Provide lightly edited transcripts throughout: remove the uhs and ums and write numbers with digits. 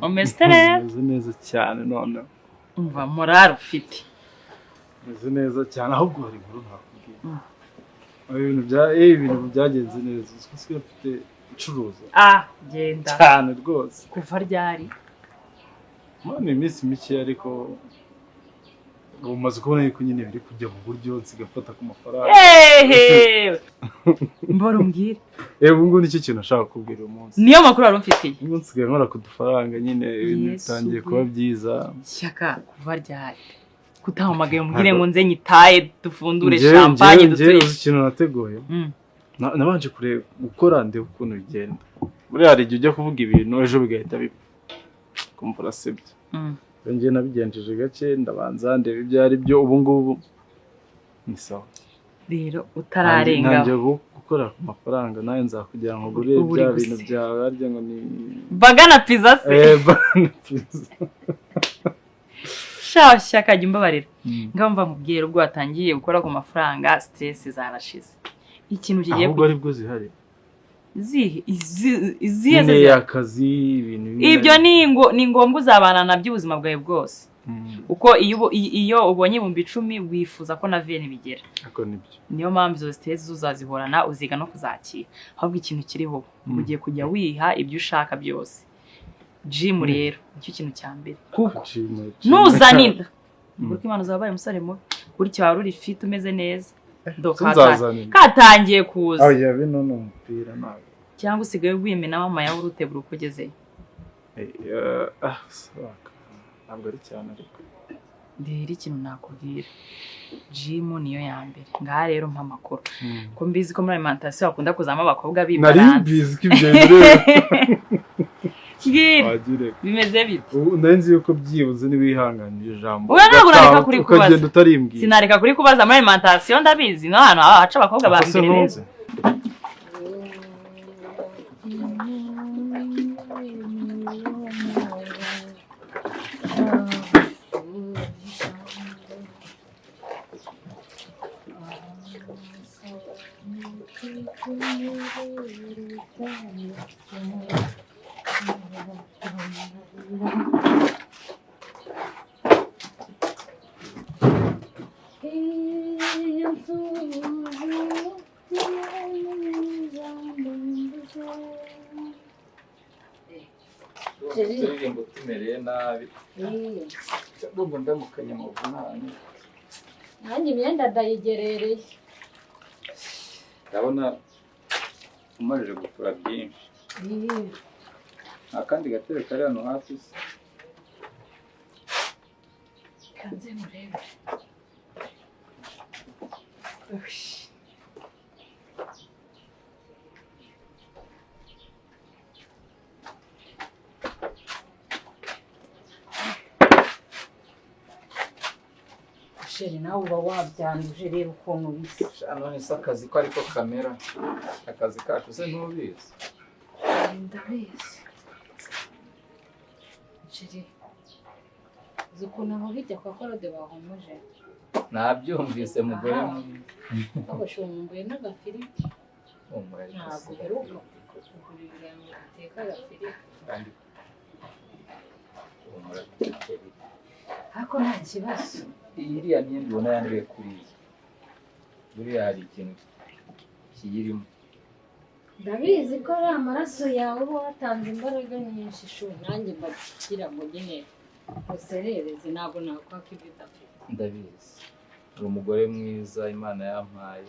Umeze rero? Umeze neza cyane noneho. Umva morale ufite. Umeze neza cyane, ahubwo hari inkuru ntakubwiye. Ibintu byagenze neza. Uziko usigaye mfite icuruza. Ah, genda. Cyane rwose. Kuva ryari? Mani iminsi mike, ariko ubu maze kubona yuko nyine biri kujya mu buryo, nsigaye mfata ku mafaranga. Ehe! Mbora umbwire. Ubu ngubu nicyo kintu nashaka kukubwira uyu munsi. Niyo makuru wari umfitiye. Ubu nsigaye nkora ku dufaranga nyine, ibintu Yesu bitangiye we. kuba byiza. Shyaka, kuva ryari? Kutahamagaye umbwire ngo nze nyitaye dufundure champagne Njyewe duture. uzi ikintu nateguye? Nabanje kureba gukora ndeba ukuntu bigenda. Buriya hari igihe ujya kuvuga ibintu ejo bigahita bipfa, ukumva urasebye. Rero njyewe nabigenjeje gake, ndabanza ndeba ibyo ari byo, ubu ngubu ni sawa. Rero utararenga. Ntangiye gukora ku mafaranga, nawe nzakugira ngo ugure Ubu uri bya bintu guseka. byawe harya ngo ni Bagana pizza se. Bagana pizza. Sha Shyaka, jya umbabarira. Ngaho mva nkubwire, ubwo watangiye gukora ku mafaranga stress zarashize. Ikintu kigiye Ahubwo aribwo zihari. Izihe izihe Nyine se? Akazi, ibintu bimwe Ibyo na bimwe. ni ngombwa, uzabana nabyo ubuzima bwawe bwose. Uko iyo ubonye 10,000 wifuza ko na veni bigera. Ako nibyo. Niyo mpamvu izo stress uzazihorana, uziga no kuzakira. Ahubwo ikintu kiriho, ugiye kujya wiha ibyo ushaka byose. Gym rero nicyo kintu cya mbere. Kuko Gym, nuzana inda, kuko Imana uzabaye umusore mubi, gutya wari uri fit umeze neza. Do Sinzazana inda. katangiye kuza. Oya, bino ni umupira ntabwo. Cyangwa usigaye wimenamo amayawurute buri uko ugezeyo. Sawa, ntabwo ari cyane ariko. Rero ikintu nakubwira, gym niyo ya mbere. Ngaha rero mpa amakuru, ko mbizi ko muri alimentation bakunda kuzamo abakobwa Nari b'ibaranse. mbizi ko ibyo bireba. Mbwira, Wagire. bimeze bite? Ubu nari nzi yuko byibuze niwihanganira ijambo. Oya, ntabwo nareka Ugataha kurikubaza. ukagenda utarimbwira. Sinareka kuri kubaza, muri alimentation ndabizi no hano haca abakobwa ba Ako se mbere rero. ntunze? Turirimbo tumereye nabi, ndumva ndamukanye amavunane. Nanjye imyenda ndayigerereye. Ndabona umajije gufura byinshi. Nta kandi gatebe kari hano hafi se? Kanze murebe. Chéri, nawe uba wabyanduje, reba ukuntu bisa. Sha, none se akazi ko ariko kamera, akazi kacu se ntubizi? Ndabizi chéri. Uzi ukuntu aho hirya kwa Korode bahumuje? Nabyumvise, mugore mwiza. Bagashumbuye n'agafiriti. Humura ariko. Ntabwo Si uheruka kugura ibirayi ngo uteke agafiriti. Kandi humura. Ariko nta kibazo. Iriya myenda ubona yanduye kuriya, buriya hari ikintu kiyirimo. Ndabizi ko ari amaraso yawe uba watanze imbaraga nyinshi shu, nanjye mbagira ngo nyine userereze, ntabwo nakwaka ibyo udafite. Ndabizi uri umugore mwiza Imana yampaye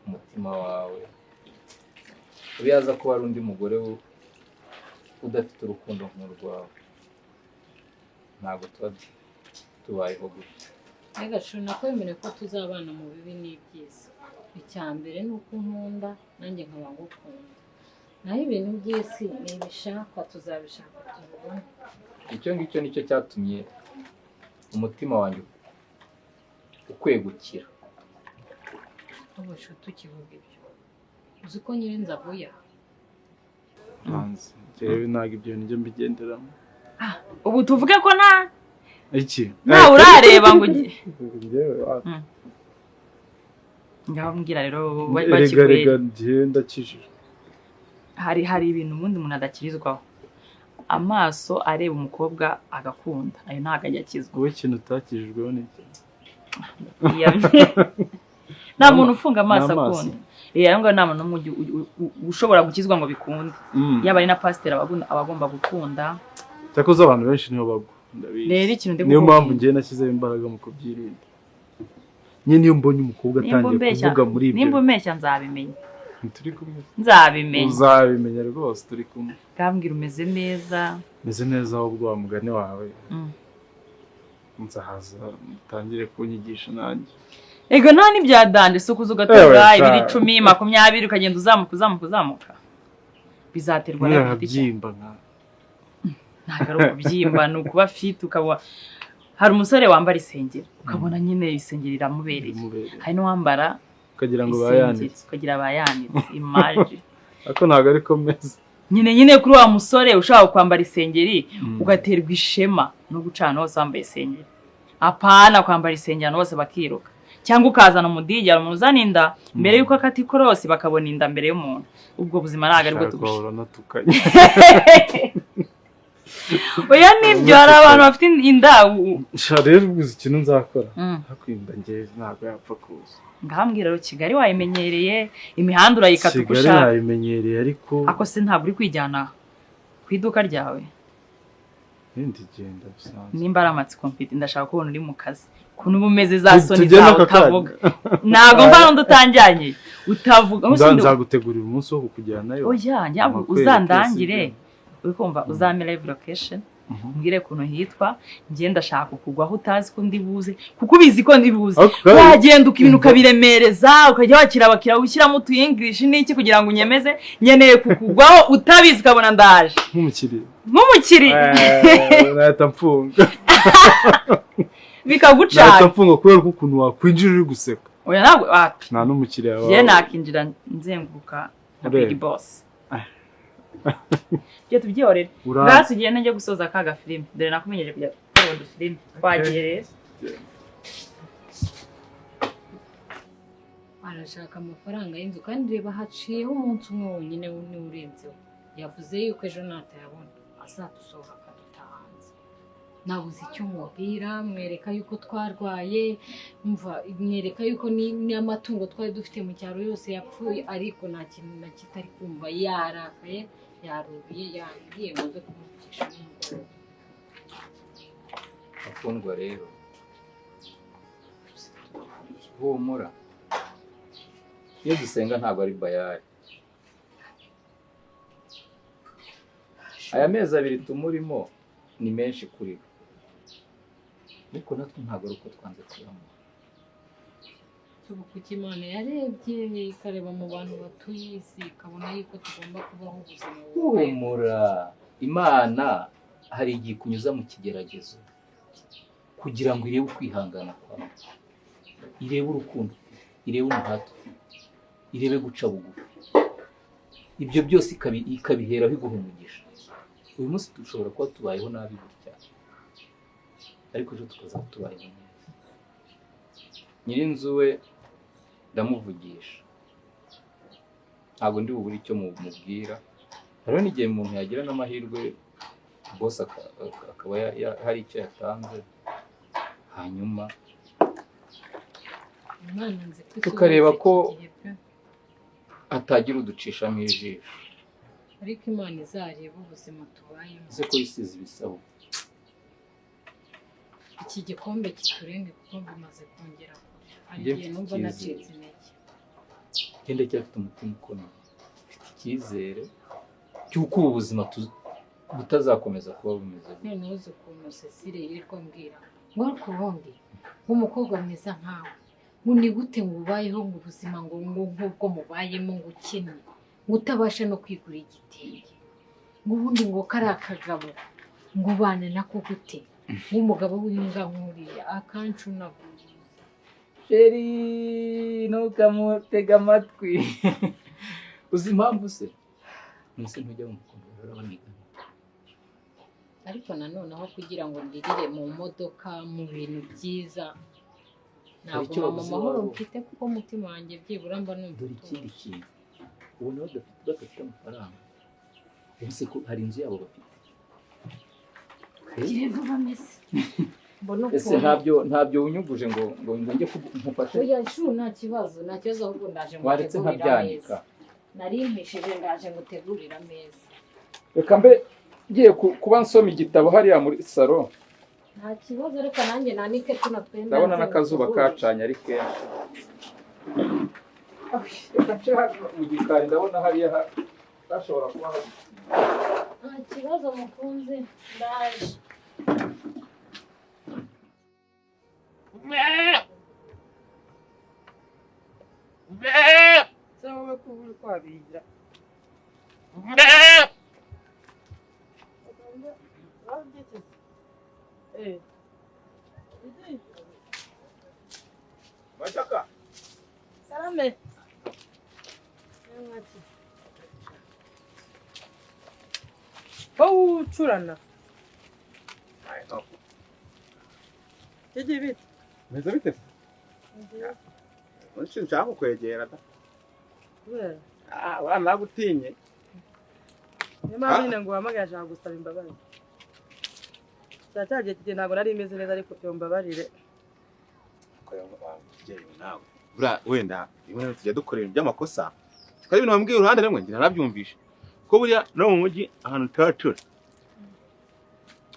umutima wawe. Uriya aza kuba ari undi mugore udafite urukundo nk'urwawe, ntabwo tuba tubayeho gutya. Mbega shu, nakwemereye ko tuzabana mu bibi n'ibyiza. Icya mbere ni uko unkunda nanjye nkaba ngukunda, naho ibintu by'isi ni ibishakwa, tuzabishaka tubibone. Icyo ngicyo nicyo cyatumye umutima wanjye ukwegukira. Ubu shu, tukivuga ibyo, uzi ko nyirinzu avuye aha? Hanze. Njyewe ntabwo ibyo bintu njya mbigenderamo. Ubu tuvuge ko nta Iki? ntawe urareba ngo ugiye. Njyewe, Ngaho mbwira rero. Erega Bakiguhere. Rega, njyewe ndakijijwe. Hari ibintu ubundi umuntu adakirizwaho. Amaso areba umukobwa agakunda, ayo ntabwo ajya akizwa. Wowe ikintu utakijijweho ni iki? Nta muntu ufunga amaso akunda. Ayo ngayo nta muntu n'umwe ushobora gukizwa ngo bikunde. Yaba ari na pasiteri aba agomba gukunda. Cyakoze abantu benshi niho bagwa. Rero ikintu ndi niyo mpamvu ngiye nashyizeho imbaraga mu kubyirinda. Nyine iyo mbonye umukobwa atangiye kuvuga muri ibyo, nimba umbeshya nzabimenya. Turi kumwe. Nzabimenya. Uzabimenya rwose turi kumwe. Kambwira umeze neza. Meze neza ahubwo wa mugani wawe. Nzahaza mutangire kunyigisha nanjye. Ego nta n'ibya dande si ukuza ugaterura ibiri 10 20 ukagenda uzamuka uzamuka uzamuka. Bizaterwa n'igiti cyawe. Ntabwo ari ukubyimba, ni ukuba fit ukaba. Hari umusore wambara isengeri ukabona nyine isengeri iramubereye. Hari n'uwambara ukagira ngo bayanitse, ukagira bayanitse image. Ariko ntabwo ariko meze. Nyine kuri wa musore ushaka kwambara isengeri ugaterwa ishema no gucana hose wambaye isengeri. Apana kwambara isengeri abantu bose bakiruka. Cyangwa ukazana umudigi umuntu uzana inda mbere yuko akata ikorosi bakabona inda mbere y'umuntu. Ubwo buzima ntabwo aribwo tugushaka. Oya nibyo, hari abantu bafite inda. Sha rero uzi ikintu nzakora. Hakwinda nge ntabwo yapfa kuza. Ngahambwira rero Kigali wayimenyereye, imihanda urayikata uko ushaka. Kigali nayimenyereye ariko ako se ntabwo uri kwijyana ku iduka ryawe. Nindi genda bisanzwe. Nimba ari amatsiko mfite ndashaka kubona uri mu kazi. Kuntu ubumeze za soni zawe utavuga. Ntabwo mva n'undi utanjyanye. Utavuga. Nzagutegurira umunsi wo kukujyanayo. Oya, njya uzandangire. Uri kumva uzampe live location. Mbwire kuntu hitwa, ngiye ndashaka kukugwaho utazi ko ndi buze, kuko ubizi ko ndi buze. Wagenda ibintu ukabiremereza, ukajya wakira abakiriya ushyiramo utu English n'iki kugira ngo unyemeze, nkeneye kukugwaho utabizi ukabona ndaje. Nk'umukiriya. Nahita mfunga. Bikagucana. Nahita mfunga kubera ko ukuntu wakwinjira uri guseka. Oya ntabwo nta n'umukiriya wawe. Njye nakinjira nzenguruka na Big Boss. Byo tubyihorere. Ngaho tugende njye gusoza ka gafilime. Dore nakumenyeje kujya kureba udufilime. Twagiye rero. Arashaka amafaranga y'inzu kandi reba haciyeho umunsi umwe wonyine niwe urenzeho. Yavuze yuko ejo natayabona azadusohora akaduta hanze. Nabuze icyo mubwira, mwereka yuko twarwaye, mwereka yuko n'amatungo twari dufite mu cyaro yose yapfuye, ariko nta kintu na kitari kumva. Yarakaye, yarubiye, yambwiye ngo nze kumuvugisha nimugoroba. Akundwa rero humura, iyo dusenga ntabwo ari bayari. Aya mezi abiri tumurimo ni menshi kuri we, ariko natwe ntabwo ari uko twanze kuyamuha. Ubu kuki Imana yarebye ikareba mu bantu batuye isi ikabona yuko tugomba kubaho ubuzima bubaye. Humura, Imana hari igihe ikunyuza mu kigeragezo kugira ngo irebe ukwihangana kwawe, irebe urukundo, irebe umuhate ufite, irebe guca bugufi. Ibyo byose ikabiheraho iguha umugisha. Uyu munsi dushobora kuba tubayeho nabi gutya, ariko ejo tukazaba tubayeho neza. Nyirinzu we ndamuvugisha, ntabwo ndi bubure icyo mubwira. Hariho n'igihe umuntu yagira n'amahirwe boss akaba hari icyo yatanze, hanyuma tukareba ko atagira uducishamo ijisho. Ariko Imana izareba ubuzima tubayemo. Ese ko yisize ibisabo? Iki gikombe kiturenge kuko bimaze kongera kure. Hari igihe numva nacitse intege. Njye ndacyafite umutima ukomeye, mfite icyizere cy'uko ubu buzima butazakomeza kuba bumeze gutya. Noneho uzi ukuntu Cecile yirirwa ambwira ngo ariko ubundi nk'umukobwa mwiza nkawe ngo ni gute ngo ubayeho ngo ubuzima ngo nk'ubwo mubayemo ngo ukennye, ngo utabasha no kwigura igitenge, ngo ubundi ngo kari akagabo ngo ubane nako gute, nk'umugabo w'imbwa nk'uriya akancunaguza. Sheri ntukamutega amatwi. Uzi impamvu se? Nuse ntujya mu mukondo urabonigana. Ariko nanone aho kugira ngo ndirire mu modoka mu bintu byiza, naguma mu mahoro mfite kuko umutima wanjye byibura mba numva. Dore ikindi kintu, ubona badafite amafaranga, ubuse ko hari inzu yabo bafite. Gire vuba mese. Mbona Ese ukuntu. ntabyo unyuguje ngo njye nkufashe? Oya shu, nta kibazo, nta kibazo, ahubwo ndaje ngo Waretse utegurire nkabyanika. ameza. Nari mpishije, ndaje ngo utegurire ameza. Reka mbe ngiye kuba nsoma igitabo hariya muri salo. Nta kibazo, reka nanjye nanike tuno twenda. Ndabona nze n'akazuba ngutegurire. kacanye ari kenshi. Reka nce hano mu gikari, ndabona hariya hashobora kuba hari. Nta kibazo mukunzi, ndaje. Se wowe ko uri kwabigira Mashyaka. Salame. Wowe ucurana Gigi bite? Meze bite se? Undi nshaka kukwegera da. Kubera? Ah, uriya nagutinye. Niyo mpamvu nyine ngo uhamagaye, ashaka gusaba imbabazi. Cya cyagiye kigiye ntabwo nari meze neza, ariko mbabarire. Nawe. Buriya wenda rimwe na rimwe tujya dukora ibintu by'amakosa. Tukaba ibintu wambwiye uruhande rumwe njye narabyumvishe. Ko buriya no mu mujyi ahantu tuba turi.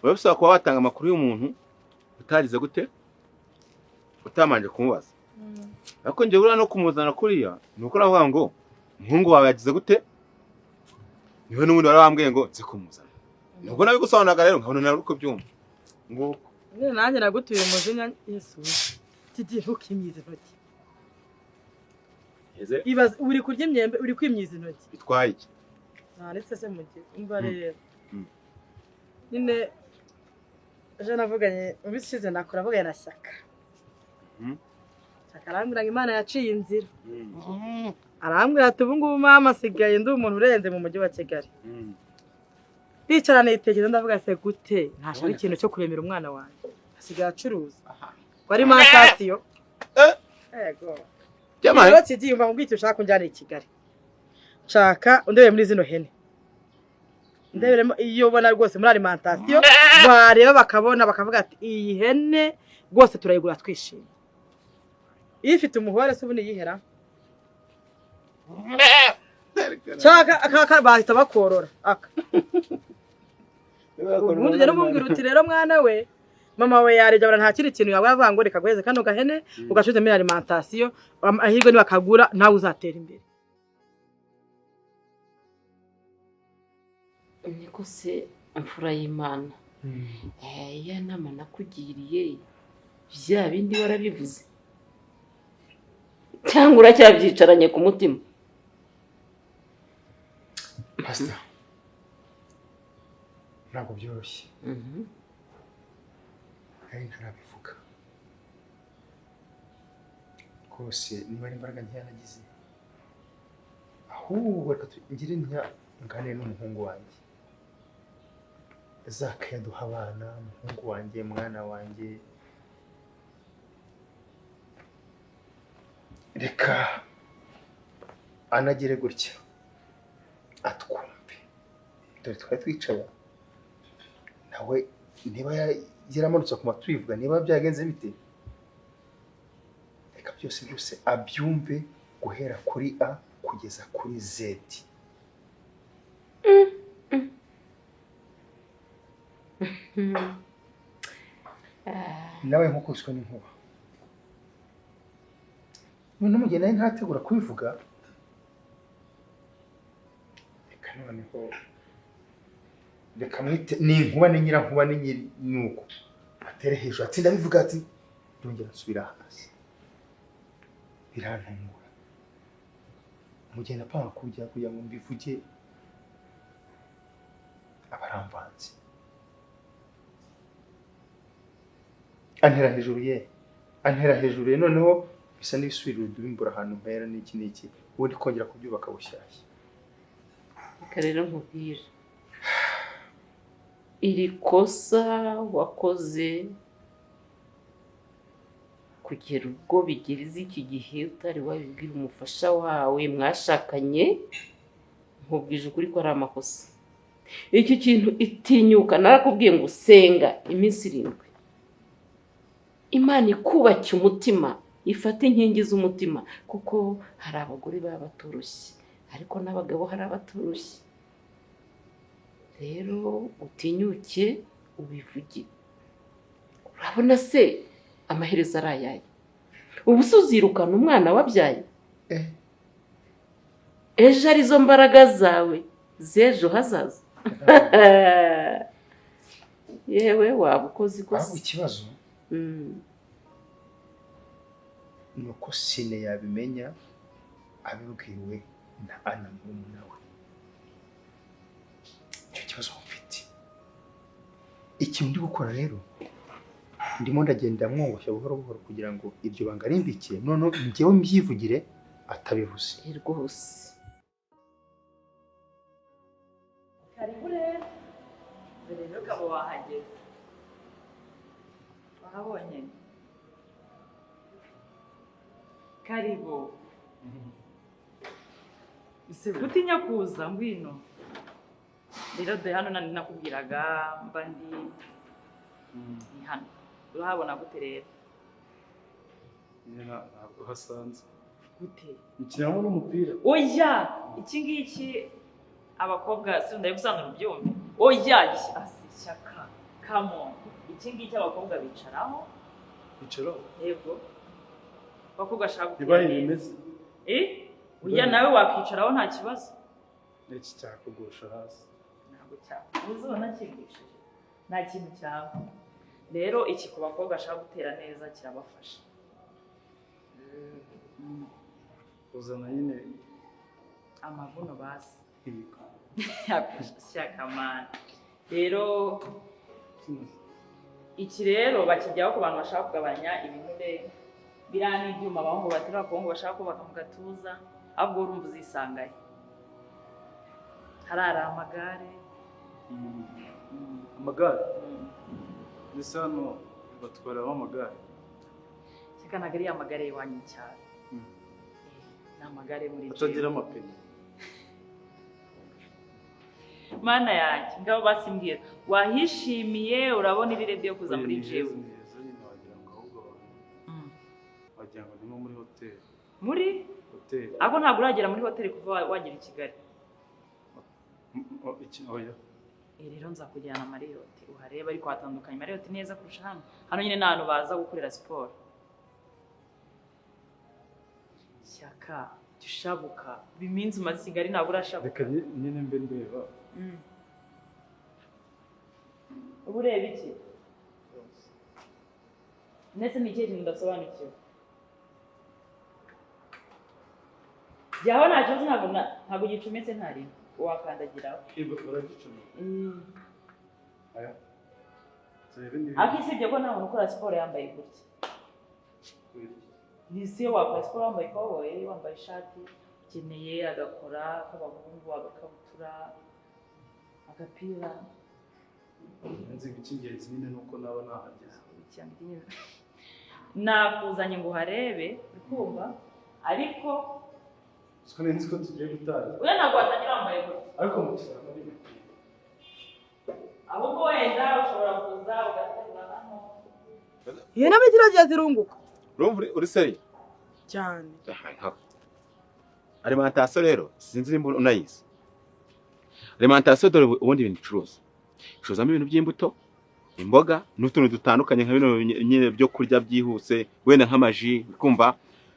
Biba bisaba kuba watanga amakuru y'umuntu utagize gute? Utamanje kumubaza. Ariko njye buriya no kumuzana kuriya ni uko navuga ngo umuhungu wawe yagize gute? Niwe n'ubundi wari wambwiye ngo nze kumuzana. Nubwo nabigusobanuraga rero nkabona nawe uko byumva. Nguko. Nyine nanjye nagutuye umujinya Yesu. Gigi ntukimyize intoki. Eze Ibaze uri kurya imyembe uri kwimyiza intoki. bitwaye iki? Nanditse se mu gihe umva rero. Nyine ejo navuganye mu minsi ishize nakora avuganye na Shyaka. Shyaka arambwira ngo Imana yaciye inzira. Arambwira ati ubu ngubu mama asigaye ndi umuntu urenze mu mujyi wa Kigali. Ndicara nitekereza ndavuga se gute ntashaka ikintu cyo kuremera umwana wanjye. Asigaye acuruza. Wari mansasiyo. Yego. Rero kigiye umva nkubwire icyo ushaka kunjyana i Kigali. Nshaka undebere muri zino hene. Ndeberemo iyo ubona rwose muri alimentation bareba bakabona bakavuga ati iyi hene rwose turayigura twishimye. Iyo ifite umuhore se ubundi yihera. Nshaka aka bahita bakorora aka. Ubundi ugenda umubwira uti rero mwana we mama we yarebye abona nta kindi kintu yawe avuga ngo reka guheze kano gahene ugacuze muri alimentation amahirwe nibakagura nawe uzatera imbere. Niko se imfura y'Imana ya nama nakugiriye bya bindi warabivuze cyangwa uracyabyicaranye ku mutima? Pastor, ntabwo byoroshye. Nari ntarabivuga rwose, niba ari imbaraga nkeya nagize, ahubwo reka ngire ntya nganire n'umuhungu wanjye Zaka yaduha abana, umuhungu wanjye, mwana wanjye, reka anagere gutya atwumve. Dore twari twicaye nawe, niba yaramanutse ku matwi bivuga, niba byagenze bite, reka byose byose abyumve guhera kuri A kugeza kuri Z. Nawe nkukubiswe n'inkuba none mu gihe nari ntategura kubivuga, reka noneho reka mwite ni inkuba ni nyirankuba ni nyiri nuko atere hejuru ati ndabivuga ati ndongera nsubira hasi, birantungura. Mu gihe napanga kujya kugira ngo mbivuge abaramvanze antera hejuru ye, antera hejuru ye, noneho bisa n'ibisubira udubimbura ahantu mpera n'iki n'iki, ubundi kongera kubyubaka bushyashya. Reka rero nkubwire, iri kosa wakoze kugera ubwo bigeze iki gihe utari wabibwira umufasha wawe mwashakanye, nkubwije ukuri ko ari amakosa. Iki kintu itinyuka, narakubwiye ngo senga iminsi 7, Imana ikubake umutima, ifate inkingi z'umutima, kuko hari abagore baba batoroshye, ariko n'abagabo hari abatoroshye. Rero utinyuke ubivuge. Urabona se amaherezo ari ayahe? Ubu se uzirukana umwana wabyaye? Ejo arizo mbaraga zawe z'ejo hazaza. Yewe, waba ukoze Ahubwo ikosa. ikibazo ni uko Sine yabimenya abibwiwe na Ana murumuna we. Icyo kibazo mfite. Ikintu ndi gukora rero, ndimo ndagenda mwongoshya buhoro buhoro kugira ngo iryo banga rimbikire, noneho njyewe mbyivugire atabivuze. Rwose. Karibu rero. Dore rero ukaba wahageze, wahabonye. Karibu. Ese gutinya kuza? Ngwino rero, dore hano nari nakubwiraga mba ndi, ni hano. Urahabona gute rero? Nyine ntabwo hasanzwe. Gute? Mukiniramo n'umupira? Oya, iki ngiki abakobwa, si ndabigusobanura ubyumve. Oya, asi Shyaka, come on. Iki ngiki abakobwa bicaraho. Bicaraho? Yego, abakobwa bashaka gutera Ntibahe neza. Bimeze. Eh, oya, nawe wakicaraho, nta kibazo. N'iki cyakugusha hasi? Ntabwo cyakubuza, ubona kigwishije, nta kintu cyaba. Rero iki ku bakobwa bashaka gutera neza kirabafasha. Uzana nyine Amabuno basi. Ibigo. Shyaka man, rero iki rero bakijyaho ku bantu bashaka kugabanya ibinure. Biriya ni ibyuma abahungu baterura ku bahungu bashaka kubaka mu gatuza. Ahubwo urumva uzisangayo, harari amagare. Amagare? Mbese hano batwaramo amagare? Shyaka, ntabwo ari amagare y'iwanyu cyane, ni amagare muri Atagira gym. amapine? Mana yanjye, ngabo basimbwira, wahishimiye? Urabona iri ready yo kuza Oya, muri ni gym? heza, ni heza nyine, wagira ngo ahubwo abantu wagira ngo ni nko muri hoteli. Muri Hoteli. Ahubwo ntabwo uragera muri hoteli kuva wagera i Kigali. Oya. Eh, rero nzakujyana Marriott uharebe, ariko hatandukanye. Marriott neza kurusha hano. Hano nyine ni ahantu baza gukorera siporo. Shyaka, jya ushabuka. Iminsi umaze i Kigali ntabwo urashabuka. Reka nyine mbe ndeba. Uba ureba iki? Ndetse ni ikihe kintu udasobanukiwe? Jyaho, nta kibazo. Ntabwo gicometse, nta rimwe wakandagiraho. Baragicomeka? Aya, turebe niba Ariko usibye ko nta muntu ukora siporo yambaye gutya. Ni iyo wakora siporo wambaye ikoboyi, wambaye ishati, ukeneye agakora k'abahungu, agakabutura, agapira. Nzi icy'ingenzi nyine ni uko naba nahageze. Nakuzanye ngo uharebe, uri kumva? Ariko Siko nzi ko tugiye gutangira. We, ntabwo watangira wambaye gutya. Ariko mu kiranga n'imipira. Ahubwo wenda ushobora kuza ugaterura hano. Ihene muri kino gihe zirunguka. Urumva uri sérieux? Cyane. Alimentation rero, sinzi nimba unayizi. Alimentation, dore ubundi ibintu icuruza, icuruzamo ibintu by'imbuto, imboga n'utuntu dutandukanye nka bino nyine byo kurya byihuse, wenda nk'amaji, kumva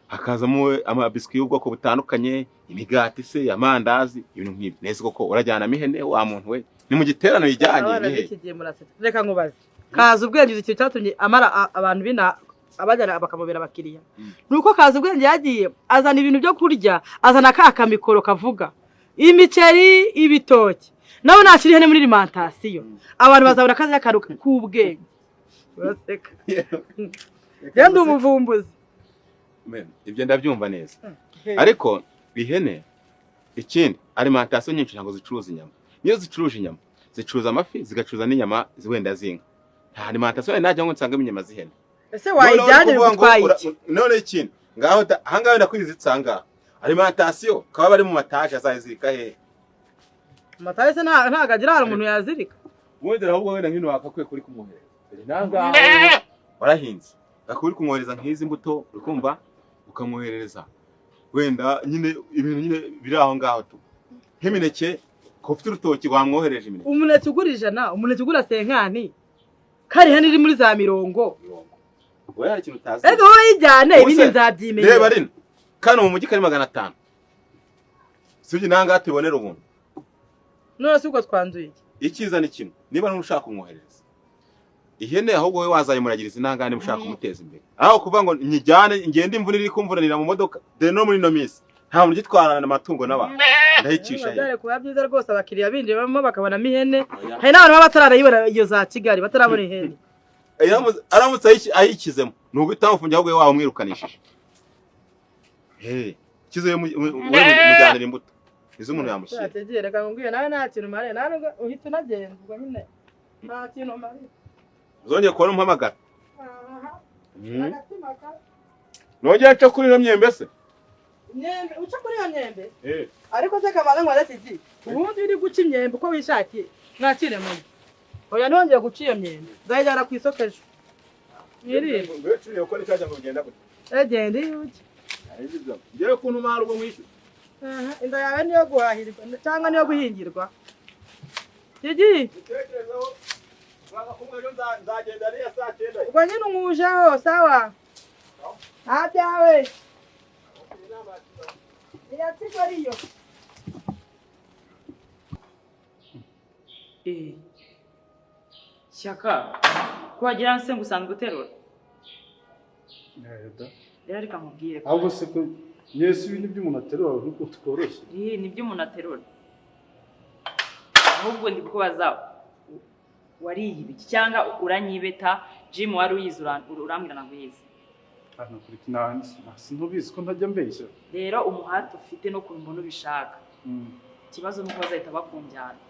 hakazamo amabiswi y'ubwoko butandukanye, imigati se, amandazi, ibintu nk'ibyo. Neza koko urajyanamo ihene wa muntu we? Ni mu giterane uyijyanye? Abana Ni he? b'iki gihe murasetsa. Reka nkubaze, kaza ubwenge, uzi ikintu cyatumye amara abantu bina abajyana bakamubera abakiriya? Ni uko kaza ubwenge yagiye azana ibintu byo kurya, azana ka kamikoro kavuga imiceri, ibitoki. Nawe nashyira ihene muri alimentation, abantu bazabona akazi akantu k'ubwenge. Uraseka, genda umuvumbuzi. Men, ibyo ndabyumva neza, ariko ihene, ikindi, alimentation nyinshi ntabwo zicuruza inyama. Niyo zicuruje inyama, zicuruza amafi, zigacuruza n'inyama wenda z'inka. Nta alimentation najya ngo nsangemo inyama z'ihene. Ese wayijyanye bigutwaye iki? None ikindi, ngaho ahangaha wenda kwizitsa, ahangaha alimentation kaba bari mu mataje, azayizirika hehe? Amataye se ntago agira hari umuntu yazirika. Ubundi ahubwo wenda nk'ino wakakwiye kuri kumwohereza. Nanga warahinze. Akuri kumwohereza nk'izi mbuto urikumva ukamwoherereza. Wenda nyine ibintu nyine biri aho ngaho tu. Nk'imineke ko ufite urutoki wamwohereje imineke. Umuneke ugura 100, umuneke ugura 50. Kari hano iri muri za mirongo. Oya hari ikintu utazi. Ego wowe yijyane ibindi nzabyimenya. Reba rino. Kano mu mujyi kari 500. Sibye nanga tubonera ubuntu. None se ubwo twanzuye iki? Ikiza ni kimwe. Niba ntushaka kumwohereza. Ihene ahubwo wowe wazayimuragiriza intangane mushaka kumuteza imbere. Aho kuvuga ngo nyijyane ngende imvura iri kumvuranira mu modoka de no muri no minsi. Nta muntu ugitwarana amatungo n'abantu. Ndayicisha. Byari kuba byiza rwose abakiriya binjiramo bakabonamo ihene. Hari n'abantu baba batararayibona iyo za Kigali batarabona ihene. Aramutse ayikizemo. Nubwo itamufungiye ahubwo wowe wamwirukanishije. Kizeyo mujyanira imbuto. Izo umuntu yamushyira. Cyategere reka ngubwiye nawe nta kintu mare nawe uhita unagenda ubwo nyine nta kintu mare. Uzongeye kubona umpamagara. Nongeye nca kuri ino myembe se? Imyembe uca kuri iyo myembe? Ariko se kamara ngo arakiki. Ubundi uri guca imyembe uko wishakiye. Mwakire muri. Oya nongeye guca iyo myembe. Nzayijyana ku isoko ejo. Mwirinde. Ngwecuriye uko nicajya ngo bigenda gute? Egenda iyuke. Ngewe kuntu mara ubwo mwishyura. Inda yawe niyo guhahirwa cyangwa niyo guhingirwa. Gigi. Ubwo nyine unkujeho sawa. Nta byawe. Iya Kigali yo. Shyaka ko wagira se ngo usanzwe uterura. Rero reka nkubwire. Ahubwo se ko Yesu ibintu by'umuntu aterura nkuko tworoshye. Ni by'umuntu aterura. Ahubwo ndi kubaza wariye ibiki cyangwa uranyibeta gym wari uyizi urambwira ntabwo uyizi. Hano kuri sintubizi ko ntajya mbeshya. Rero umuhati ufite no kumbona ubishaka. Ikibazo nuko bazahita bakunjyana.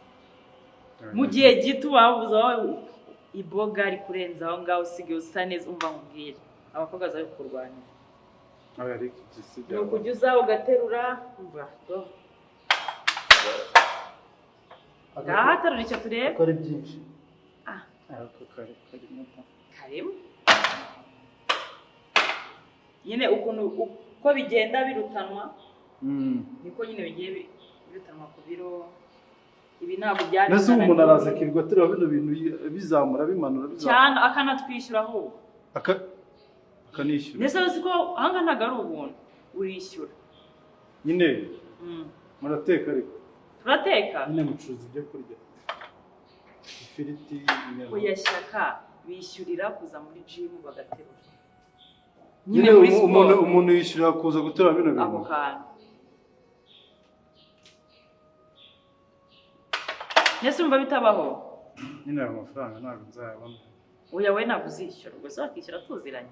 Mu gihe gito wabuze wowe iboga ari kurenza aho ngaho usigaye usa neza umva nkubwire. Abakobwa baza kukurwanira. Ni ukujya uza ugaterura umva do. Ngaha terura icyo turebe. Ko ari byinshi. Karimo. Nyine ukuntu uko bigenda birutanwa niko nyine bigiye birutanwa ku biro. Ibi ntabwo byari. Nese umuntu araza akirirwa aterura bino bintu bizamura bimanura bizamura. Cyane akanatwishyura ahubwo. Akanishyura. Nese uzi ko ahanga ntabwo ari ubuntu urishyura. Nyine murateka ariko. Turateka? Nyine mucuruza ibyo kurya. Ifiriti, inyama. Oya Shyaka bishyurira kuza muri gym bagaterura. Nyine umuntu yishyurira kuza guterura bino bintu. Ako kantu. Nese urumva bitabaho? Nyine ayo mafaranga ntabwo nzayabona. Oya we ntabwo uzishyura, ubwo se wakishyura tuziranye.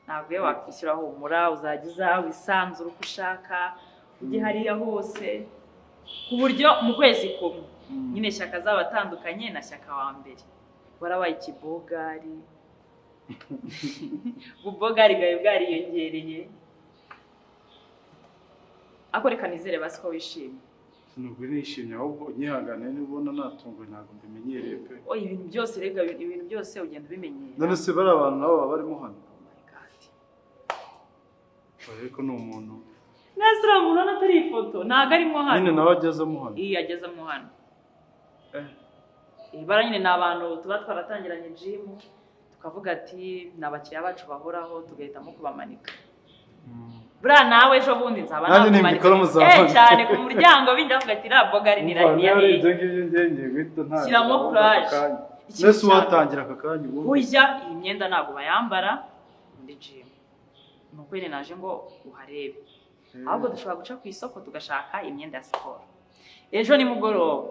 Ntabwo iyo wakishyura humura uzajya uza wisanzura uko ushaka ujye hariya hose ku buryo mu kwezi kumwe nyine Shyaka azaba atandukanye na Shyaka wa mbere. Warabaye ikibogari. Ububogari bwawe bwariyongereye. Ako reka nizere basi ko wishimye. Nubwo nishimye ahubwo nyihangane nibona natunguwe ntabwo mbimenyereye pe. Oya ibintu byose rega ibintu byose ugenda ubimenyera. None se bari abantu nabo baba barimo hano. Ariko ni umuntu. Nese uriya muntu ubona atari ifoto ntabwo arimo hano. Nyine nawe agezemo hano. Iya agezemo hano. Bara nyine ni abantu tuba twaratangiranye gym tukavuga ati ni abakiriya bacu bahoraho tugahitamo kubamanika. Buriya nawe ejo bundi nzaba nakumanika cyane ku muryango bindavuga ati iriya bogari ni iriya. Shyiramo courage. Nese uwatangira aka kanya ubundi. Ujya iyi myenda ntabwo bayambara muri gym. Nuko nyine naje ngo uharebe. Ahubwo dushobora guca ku isoko tugashaka imyenda ya siporo. Ejo nimugoroba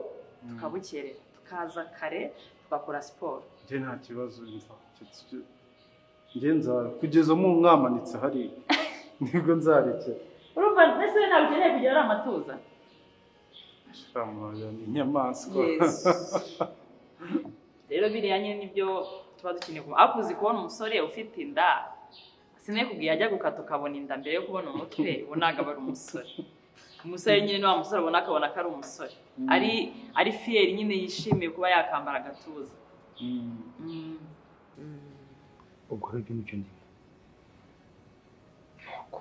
tukabukerera tukaza kare tugakora siporo. Njye nta kibazo mva. Njye nzara kugeza mu mwamanitse hariya. Nibwo nzarekera. Urumva nese ntabwo ukeneye kugira ari amatuza. Shamuya ni inyamaswa. Rero biriya nyine nibyo tuba dukeneye kuma. Ariko uzi kubona umusore ufite inda. Sinekubwiye ajya gukata ukabona inda mbere yo kubona umutwe, ubu ntabwo aba ari umusore. Umusore nyine ni wa musore ubona akabona ko ari umusore, ari fier nyine, yishimiye kuba yakambara agatuza. Ubwo rero ibyo nibyo ndimo. Nuko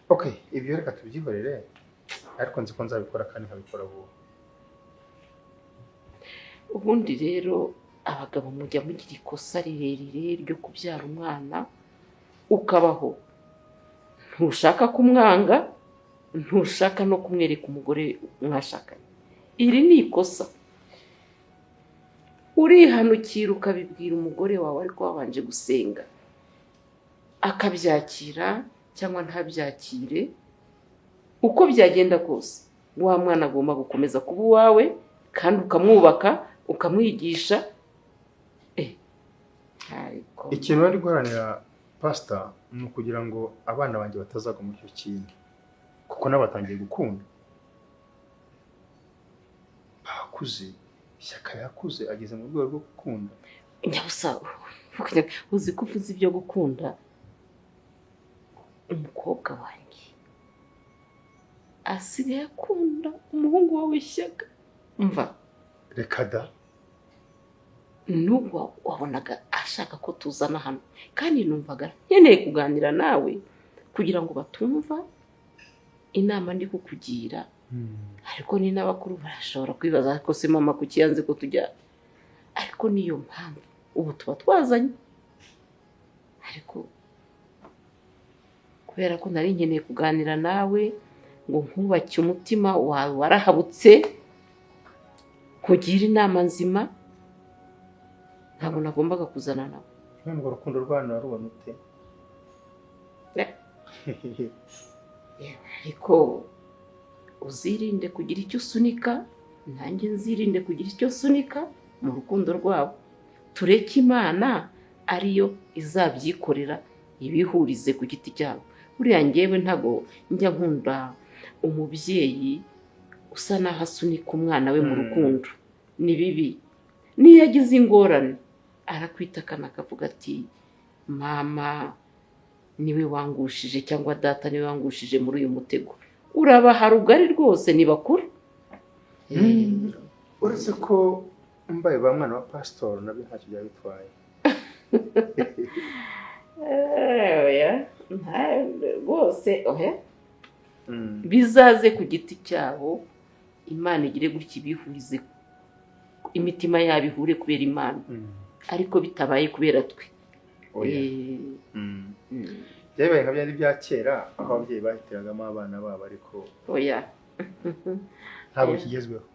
okay, ibyo reka tubyihorere, ariko nzi ko nzabikora kandi nkabikora vuba. Ubundi rero abagabo mujya mugira ikosa rirerire ryo kubyara umwana ukabaho ntushaka kumwanga, ntushaka no kumwereka umugore mwashakanye. Iri ni ikosa. Urihanukira ukabibwira umugore wawe ariko wabanje gusenga, akabyakira cyangwa ntabyakire. Uko byagenda kose wa mwana agomba gukomeza kuba uwawe, kandi ukamwubaka, ukamwigisha. Ikintu bari guharanira pastor ni ukugira ngo abana banjye batazagwa muri icyo kintu, kuko nabatangiye gukunda bakuze. Shyaka yakuze ageze mu rwego rwo gukunda. Nyabusa uzi ko uvuze ibyo gukunda, umukobwa wanjye asigaye akunda umuhungu wawe Shyaka. Mva reka da, nubwo wabonaga ashaka ko tuzana hano, kandi numvaga nkeneye kuganira nawe kugira ngo batumva inama ndi kukugira. Ariko ni n'abakuru barashobora kwibaza ko se mama kuki yanze ko tujya, ariko niyo mpamvu ubu tuba twazanye. Ariko kubera ko nari nkeneye kuganira nawe ngo nkubake umutima wawe warahabutse, kugira inama nzima, ntabwo nagombaga kuzana nawe. None urwo rukundo rwanyu warubona ute? Ariko uzirinde kugira icyo usunika, nanjye nzirinde kugira icyo usunika mu rukundo rwabo. Tureke Imana ariyo izabyikorera, ibihurize ku giti cyabo. Buriya njyewe ntabwo njya nkunda umubyeyi usa naho asunika umwana we mu rukundo, ni bibi. Niyo agize ingorane arakwitakana akavuga ati mama niwe wangushije cyangwa data niwe wangushije muri uyu mutego. Urabaha rugari rwose ni bakuru. Uretse ko mbaye ba mwana wa pastor nabyo ntacyo byaba bitwaye. Oya rwose, oya bizaze ku giti cyabo. Imana igire gutya ibihurize, imitima yabo ihure kubera Imana, ariko bitabaye kubera twe. Byabaye nka byari bya kera aho ababyeyi bahitiragamo abana babo, ariko oya ntabwo kigezweho.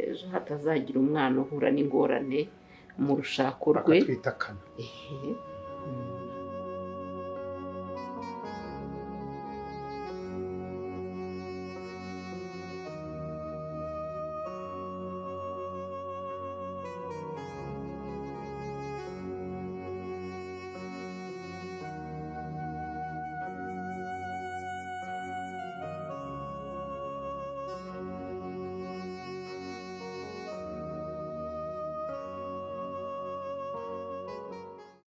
Ejo hatazagira umwana uhura n'ingorane mu rushako rwe akatwitakana.